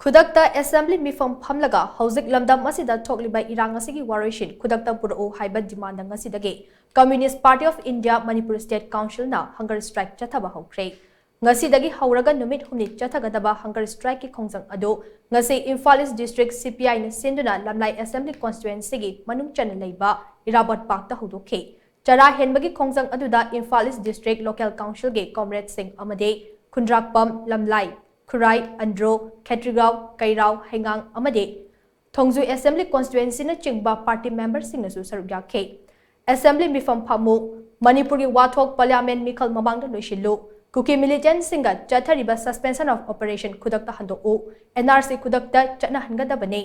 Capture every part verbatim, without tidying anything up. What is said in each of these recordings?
ꯈꯨꯗꯛꯇ ꯑꯦꯁꯦꯝꯕ꯭ꯂꯤ ꯃꯤꯐꯝ ꯐꯝꯂꯒ ꯍꯧꯖꯤꯛ ꯂꯝꯗꯝ ꯑꯁꯤꯗ ꯊꯣꯛꯂꯤꯕ ꯏꯔꯥꯡ ꯑꯁꯤꯒꯤ ꯋꯥꯔꯣꯏꯁꯤꯟ ꯈꯨꯗꯛꯇ ꯄꯨꯔꯛꯎ ꯍꯥꯏꯕ ꯗꯤꯃꯥꯟꯗ ꯉꯁꯤꯗꯒꯤ Communist Party of India Manipur State Councilꯅ hunger strike ꯆꯠꯊꯕ ꯍꯧꯈ꯭ꯔꯦ꯫ ꯉꯁꯤꯗꯒꯤ ꯍꯧꯔꯒ ꯅꯨꯃꯤꯠ ꯍꯨꯝꯅꯤ ꯆꯠꯊꯒꯗꯕ hunger strikeꯀꯤ ꯈꯣꯡꯖꯪ ꯑꯗꯨ ꯉꯁꯤ ꯏꯝꯐꯥꯜ ꯏꯁ ꯗꯤꯁꯇ꯭ꯔꯤꯛ CPIꯅ ꯁꯤꯟꯗꯨꯅ ꯂꯝꯂꯥꯏ ꯑꯦꯁꯦꯝꯕ꯭ꯂꯤ ꯀꯣꯟꯁꯇꯤꯇ꯭ꯋꯦꯟꯁꯤꯒꯤ ꯃꯅꯨꯡ ꯆꯟꯅ ꯂꯩꯕ ꯏꯔꯥꯕꯣꯠ ꯄꯥꯔꯛꯇ ꯍꯧꯗꯣꯛꯈꯤ꯫ ꯆꯔꯥ ꯍꯦꯟꯕꯒꯤ ꯈꯣꯡꯖꯪ ꯑꯗꯨꯗ ꯏꯝꯐꯥꯜ ꯏꯁ ꯗꯤꯁꯇ꯭ꯔꯤꯛ ꯂꯣꯀꯦꯜ ꯀꯥꯎꯟꯁꯤꯜꯒꯤ ꯀꯣꯝꯔꯦꯗꯁꯤꯡ ꯑꯃꯗꯤ ꯈꯨꯟꯗ꯭ꯔꯥꯛꯄꯝ, ꯂꯝꯂꯥꯏ, ꯈꯨꯔꯥꯏ, ꯑꯟꯗ꯭ꯔꯣ, ꯈꯦꯇ꯭ꯔꯤꯒꯥꯎ, ꯀꯩꯔꯥꯎ, ꯍꯩꯉꯥꯡ ꯑꯃꯗꯤ ꯊꯣꯡꯖꯨ ꯑꯦꯁꯦꯝꯕ꯭ꯂꯤ ꯀꯣꯟꯁꯇꯤꯇ꯭ꯋꯦꯟꯁꯤꯅꯆꯤꯡꯕ ꯄꯥꯔꯇꯤ ꯃꯦꯝꯕꯔꯁꯤꯡꯅꯁꯨ ꯁꯔꯨꯛ ꯌꯥꯈꯤ꯫ ꯑꯦꯁꯦꯝꯕ꯭ꯂꯤ ꯃꯤꯐꯝ ꯐꯝꯃꯨ, ꯃꯅꯤꯄꯨꯔꯒꯤ ꯋꯥꯊꯣꯛ ꯄꯥꯔꯂꯤꯌꯥꯃꯦꯟ ꯃꯤꯈꯜ ꯃꯃꯥꯡꯗ ꯂꯣꯏꯁꯤꯜꯂꯨ, ꯀꯨꯀꯤ ꯃꯤꯂꯤꯇꯦꯟꯠꯁꯤꯡꯒ ꯆꯠꯊꯔꯤꯕ suspension of operation ꯈꯨꯗꯛꯇ ꯍꯟꯗꯣꯛꯎ, NRC ꯈꯨꯗꯛꯇ ꯆꯠꯅꯍꯟꯒꯗꯕꯅꯤ,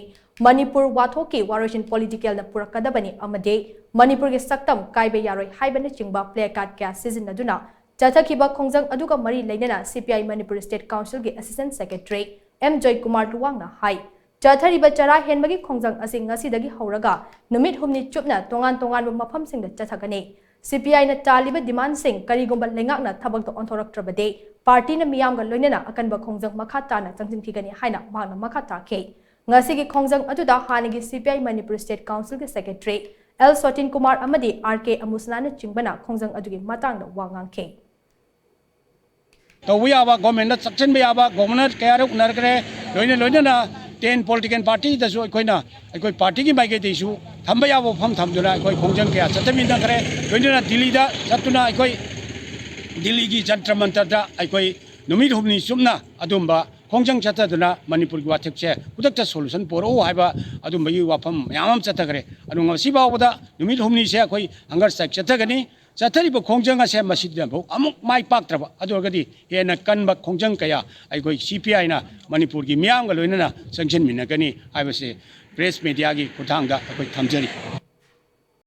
ꯃꯅꯤꯄꯨꯔ ꯋꯥꯊꯣꯛꯀꯤ ꯋꯥꯔꯣꯏꯁꯤꯟ ꯄꯣꯂꯤꯇꯤꯀꯦꯜꯅ ꯄꯨꯔꯛꯀꯗꯕꯅꯤ ꯑꯃꯗꯤ ꯃꯅꯤꯄꯨꯔꯒꯤ ꯁꯛꯇꯝ ꯀꯥꯏꯕ ꯌꯥꯔꯣꯏ ꯍꯥꯏꯕꯅꯆꯤꯡꯕ placard ꯀꯌꯥ ꯁꯤꯖꯤꯟꯅꯗꯨꯅ ꯆꯠꯊꯈꯤꯕ ꯈꯣꯡꯖꯪ ꯑꯗꯨꯒ ꯃꯔꯤ ꯂꯩꯅꯅ CPI ꯃꯅꯤꯄꯨꯔ ꯁ꯭ꯇꯦꯠ ꯀꯥꯎꯟꯁꯤꯜꯒꯤ ꯑꯦꯁꯤꯁꯇꯦꯟꯠ ꯁꯦꯀ꯭ꯔꯦꯇꯔꯤ ꯑꯦꯝ ꯖꯣꯏꯀꯨꯃꯥꯔ ꯂꯨꯋꯥꯡꯅ ꯍꯥꯏ, ꯆꯠꯊꯔꯤꯕ ꯆꯔꯥ ꯍꯦꯟꯕꯒꯤ ꯈꯣꯡꯖꯪ ꯑꯁꯤ ꯉꯁꯤꯗꯒꯤ ꯍꯧꯔꯒ ꯅꯨꯃꯤꯠ ꯍꯨꯝꯅꯤ ꯆꯨꯞꯅ ꯇꯣꯉꯥꯟ ꯇꯣꯉꯥꯟꯕ ꯃꯐꯝꯁꯤꯡꯗ ꯆꯠꯊꯒꯅꯤ꯫ CPIꯅ ꯇꯥꯜꯂꯤꯕ ꯗꯤꯃꯥꯟꯁꯤꯡ ꯀꯔꯤꯒꯨꯝꯕ ꯂꯩꯉꯥꯛꯅ ꯊꯕꯛꯇ ꯑꯣꯟꯊꯣꯔꯛꯇ꯭ꯔꯕꯗꯤ ꯄꯥꯔꯇꯤꯅ ꯃꯤꯌꯥꯝꯒ ꯂꯣꯏꯅꯅ ꯑꯀꯟꯕ ꯈꯣꯡꯖꯪ ꯃꯈꯥ ꯇꯥꯅ ꯆꯪꯁꯤꯟꯈꯤꯒꯅꯤ ꯍꯥꯏꯅ ꯃꯍꯥꯛꯅ ꯃꯈꯥ ꯇꯥꯈꯤ꯫ ꯉꯁꯤꯒꯤ ꯈꯣꯡꯖꯪ ꯑꯗꯨꯗ ꯍꯥꯟꯅꯒꯤ CPI ꯃꯅꯤꯄꯨꯔ ꯁ꯭ꯇꯦꯠ ꯀꯥꯎꯟꯁꯤꯜꯒꯤ ꯁꯦꯀ꯭ꯔꯦꯇꯔꯤ ꯑꯦꯜ ꯁꯣꯇꯤꯟ ꯀꯨꯃꯥꯔ ꯑꯃꯗꯤ ꯑꯥꯔ ꯀꯦ ꯑꯃꯨꯁꯅꯥꯅꯆꯤꯡꯕꯅ ꯈꯣꯡꯖꯪ ꯑꯗꯨꯒꯤ ꯃꯇꯥꯡꯗ ꯋꯥ ꯉꯥꯡꯈꯤ꯫ ꯇꯧꯕ ꯌꯥꯕ, ꯒꯣꯔꯃꯦꯟꯗ ꯆꯠꯁꯤꯟꯕ ꯌꯥꯕ ꯒꯣꯕꯔꯅꯔ ꯀꯌꯥꯔꯛ ꯎꯅꯈ꯭ꯔꯦ꯫ ꯂꯣꯏꯅ ꯂꯣꯏꯅꯅ ꯇꯦꯟ ꯄꯣꯂꯤꯇꯤꯀꯦꯜ ꯄꯥꯔꯇꯤꯗꯁꯨ ꯑꯩꯈꯣꯏꯅ ꯑꯩꯈꯣꯏ ꯄꯥꯔꯇꯤꯒꯤ ꯃꯥꯏꯀꯩꯗꯒꯤꯁꯨ ꯊꯝꯕ ꯌꯥꯕ ꯋꯥꯐꯝ ꯊꯝꯗꯨꯅ ꯑꯩꯈꯣꯏ ꯈꯣꯡꯖꯪ ꯀꯌꯥ ꯆꯠꯊꯃꯤꯟꯅꯈ꯭ꯔꯦ꯫ ꯂꯣꯏꯅꯅ ꯗꯤꯜꯂꯤꯗ ꯆꯠꯇꯨꯅ ꯑꯩꯈꯣꯏ ꯗꯤꯜꯂꯤꯒꯤ ꯖꯟꯇ꯭ꯔ ꯃꯟꯇ꯭ꯔꯗ ꯑꯩꯈꯣꯏ ꯅꯨꯃꯤꯠ ꯍꯨꯝꯅꯤ ꯆꯨꯞꯅ ꯑꯗꯨꯝꯕ ꯈꯣꯡꯖꯪ ꯆꯠꯊꯗꯨꯅ ꯃꯅꯤꯄꯨꯔꯒꯤ ꯋꯥꯊꯣꯛꯁꯦ ꯈꯨꯗꯛꯇ solution ꯄꯨꯔꯛꯎ ꯍꯥꯏꯕ ꯑꯗꯨꯝꯕꯒꯤ ꯋꯥꯐꯝ ꯃꯌꯥꯝ ꯑꯃ ꯆꯠꯊꯈ꯭ꯔꯦ꯫ ꯑꯗꯨ ꯉꯁꯤ ꯐꯥꯎꯕꯗ ꯅꯨꯃꯤꯠ ꯍꯨꯝꯅꯤꯁꯦ ꯑꯩꯈꯣꯏ hunger strike ꯆꯠꯊꯒꯅꯤ꯫ ꯆꯠꯊꯔꯤꯕ ꯈꯣꯡꯖꯪ ꯑꯁꯦ ꯃꯁꯤꯗꯐꯥꯎ ꯑꯃꯨꯛ ꯃꯥꯏ ꯄꯥꯛꯇ꯭ꯔꯕ ꯑꯗꯨ ꯑꯣꯏꯔꯒꯗꯤ ꯍꯦꯟꯅ ꯀꯟꯕ ꯈꯣꯡꯖꯪ ꯀꯌꯥ ꯑꯩꯈꯣꯏ CPIꯅ ꯃꯅꯤꯄꯨꯔꯒꯤ ꯃꯤꯌꯥꯝꯒ ꯂꯣꯏꯅꯅ ꯆꯪꯁꯤꯟꯃꯤꯟꯅꯒꯅꯤ ꯍꯥꯏꯕꯁꯦ press mediaꯒꯤ ꯈꯨꯠꯊꯥꯡꯗ ꯑꯩꯈꯣꯏ ꯊꯝꯖꯔꯤ꯫